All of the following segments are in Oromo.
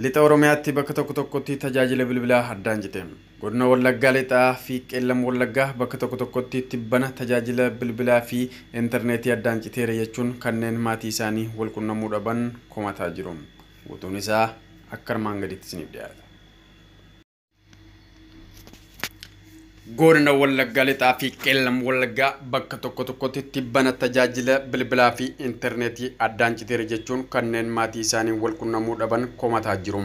Lixa Oromiyaatti bakka tokko tokkotti tajaajila bilbilaa addaan cite. Godina Wallaggaa Lixaa fi Qeellam Wallaggaa bakka tokko tokkotti tibbana tajaajila bilbilaa fi intarneetii addaan citeera jechuun kanneen maatii isaanii wal qunnamuu dhaban komataa jiru. Guutuun isaa akka armaan gadiitti isiniif dhiyaata. Godina Wallaggaa Lixaa fi Qeellam Wallaggaa bakka tokko tokkotti tibbana tajaajila bilbilaa fi intarneetii addaan citeera jechuun kanneen maatii isaanii wal qunnamuu dhaban komataa jiru.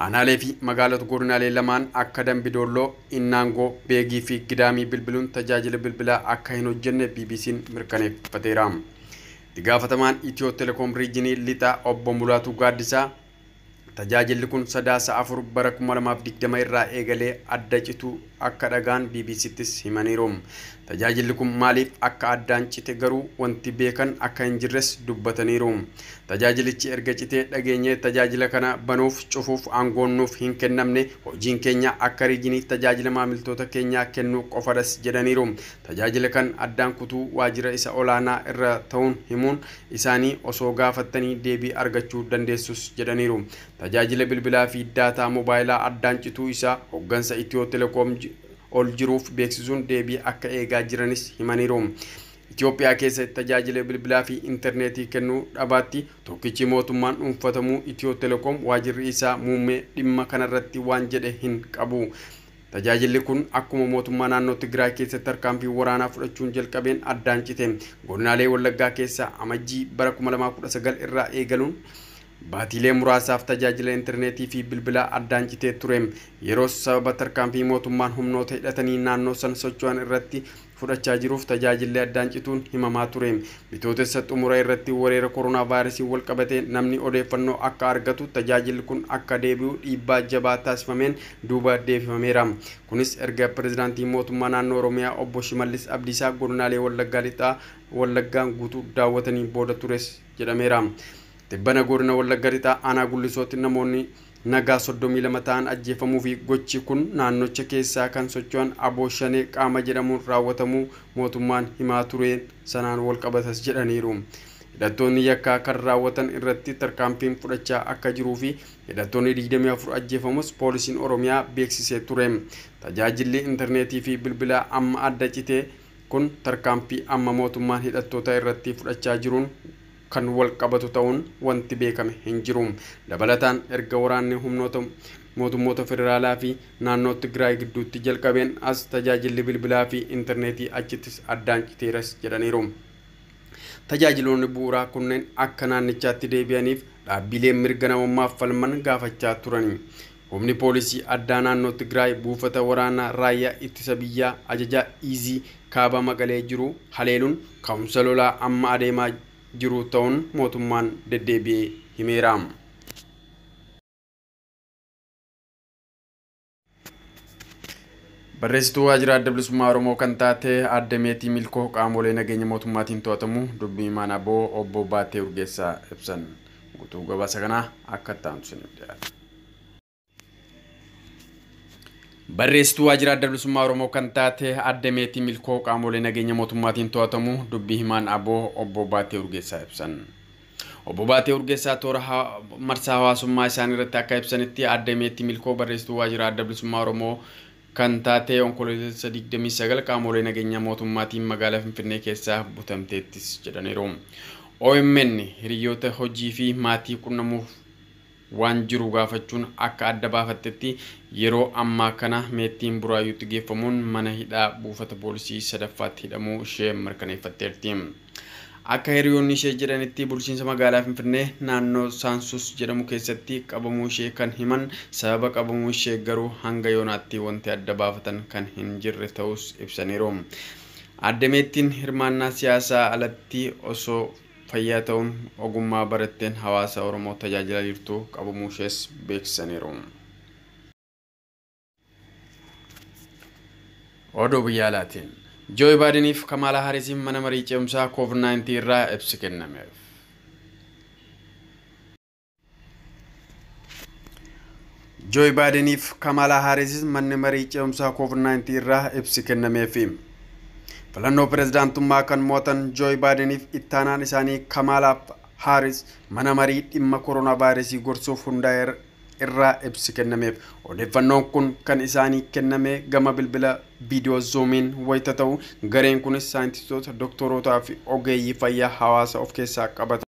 Aanaalee fi magaalota godinaalee lamaan akka Dambidolloo, Innaangoo, Beegii fi Gidaamii bilbiluun tajaajila bilbilaa akka hin hojjenne BBC'n mirkaneeffateera. Itti gaafatamaan Itiyoo Telekoom Riijinii Lixaa Obbo Mulaatuu Gaaddisaa tajaajilli kun Sadaasa 4 bara 2020 irraa eegalee adda cituu akka dhagaan BBCttis himaniiru. Tajaajilli kun maaliif akka addaan cite garuu wanti beekan akka hin jirres dubbataniiru. Tajaajilichi erga citee dhageenyee tajaajila kana banuuf cufuuf aangoon nuuf hin kennamne, hojiin keenya akka riijiniif tajaajila maamiltoota keenyaa kennuu qofadhas jedhaniiru. Tajaajila kan addaan kutuu waajjira isa olaanaa irra ta'uun himuun isaanii osoo gaafattanii deebii argachuu dandeessus jedhaniiru. Tajaajila bilbilaa fi daataa moobaayilaa addaan cituu isaa hooggansa Itiyoo Telekoom ol jiruuf beeksisuun deebii akka eegaa jiranis himaniiru. Itoophiyaa keessatti tajaajila bilbilaa fi intarneetii kennuu dhabaatti tokkichi mootummaan dhuunfatamuu Itiyoo Telekoom waajjirri isaa muummee dhimma kanarratti waan jedhe hin qabu. Tajaajilli kun akkuma mootummaa naannoo Tigraay keessatti tarkaanfii waraanaa fudhachuun jalqabeen addaan cite. Godinaalee Wallaggaa keessa Amajjii bara 2019 irraa eegaluun baatiilee muraasaaf tajaajila intarneetii fi bilbilaa addaan citee ture. Yeroo sababa tarkaanfii mootummaan humnoota hidhatanii naannoo sana socho'an irratti fudhachaa jiruuf tajaajilli addaan cituun himamaa ture. Bitootessa xumura irratti weerara koronaa vaayirasii wal qabatee namni odeeffannoo akka argatu tajaajilli kun akka deebi'u dhiibbaa jabaa taasifameen duuba deebifameera. Kunis erga pirezidaantii mootummaa naannoo Oromiyaa obbo Shimallis Abdiisaa godinaalee Wallaggaa Lixaa Wallaggaan guutuu daawwatanii booda tures jedhameera. Tibbana godina Wallagga Lixaa aanaa Gullisootti namoonni nagaa 32 ta'an ajjeefamuu fi gochi kun naannocha keessaa kan socho'an Aboo Shanee qaama jedhamuun raawwatamuu mootummaan himaa tureen sanaan wal qabatas jedhaniiru. Hidhattoonni yakkaa kan raawwatan irratti tarkaanfiin fudhachaa akka jiruu fi hidhattoonni 24 ajjeefamus poolisiin Oromiyaa beeksisee ture. Tajaajilli intarneetii fi bilbilaa amma adda citee kun tarkaanfii amma mootummaan hidhattoota irratti fudhachaa jiruun kan wal qabatu ta'uun wanti beekame hin jiru. Dabalataan erga waraanni humnoota mootummoota federaalaa fi naannoo Tigraay gidduutti jalqabeen as tajaajilli bilbilaa fi intarneetii achittis addaan citeeras jedhaniiru. Tajaajiloonni bu'uuraa kunneen akka naannichaatti deebi'aniif dhaabbileen mirga namummaaf falman gaafachaa turani. Humni poolisii addaa naannoo Tigraay buufata waraanaa raayyaa ittisa biyyaa ajajaa Iizii kaaba Maqalee jiru haleeluun ka'umsa lolaa amma adeemaa jiru ta'uun mootummaan deddeebi'ee himeera. Barreessituu waajjira Adda Bilisummaa Oromoo kan taate Aadde Meetii Milkoo qaamolee nageenya mootummaatiin to'atamu dubbii himaan ABO obbo Baatee Urgeessaa ibsan. Guutuu gabaasa kanaa akka itti aanu isiniif dhiyaata. Barreessituu waajjira Adda Bilisummaa Oromoo kan taate Aadde Meetii Milkoo qaamolee nageenya mootummaatiin to'atamu dubbii himaan ABO obbo Baatee Urgeessaa ibsan. Obbo Baatee Urgeessaa toora marsaa hawaasummaa isaanii irratti akka ibsanitti Aadde Meetii Milkoo barreessituu waajjira Adda Bilisummaa Oromoo kan taate Onkoloolessa 29 qaamolee nageenya mootummaatiin magaalaa Finfinnee keessaa butamteettis jedhaniiru. OMN hiriyoota hojii fi maatii qunnamuuf waan jiru gaafachuun akka adda baafattetti yeroo ammaa kana Meettiin Buraayyuutti geeffamuun mana hidhaa buufata poolisii sadaffaatti hidhamuu ishee mirkaneeffatteerti. Akka hiriyoonni ishee jedhanitti bulchiinsa magaalaa Finfinnee naannoo Saansus jedhamu keessatti qabamuu ishee kan himan sababa qabamuu ishee garuu hanga yoonaatti wanti adda baafatan kan hin jirre ta'us ibsaniiru. Aadde Meettiin hirmaannaa siyaasaa alatti osoo fayyaa ta'uun ogummaa baratteen hawaasa Oromoo tajaajilaa jirtu qabamuu ishees beeksisaniiru. Oduu biyya alaatiin Joo Baayideniif Kamaalaa Haarisiin mana marii ce'umsaa COVID-19 irraa ibsi kennameef. Joo Baayideniif Kamaalaa Haarisiin manni marii ce'umsaa COVID-19 irraa ibsi kennameef. Filannoo pirezidaantummaa kan mo'atan Joo Baayideniif ittaanaan isaanii Kamaalaa Haaris mana marii dhimma koronaa vaayirasii gorsuuf hundaa'e irraa ibsi kennameef. Odeeffannoon kun kan isaanii kenname gama bilbila viidiyoo zoomiin wayita ta'u, gareen kunis saayintistoota, dooktorootaa fi ogeeyyii fayyaa hawaasa of keessaa qabata.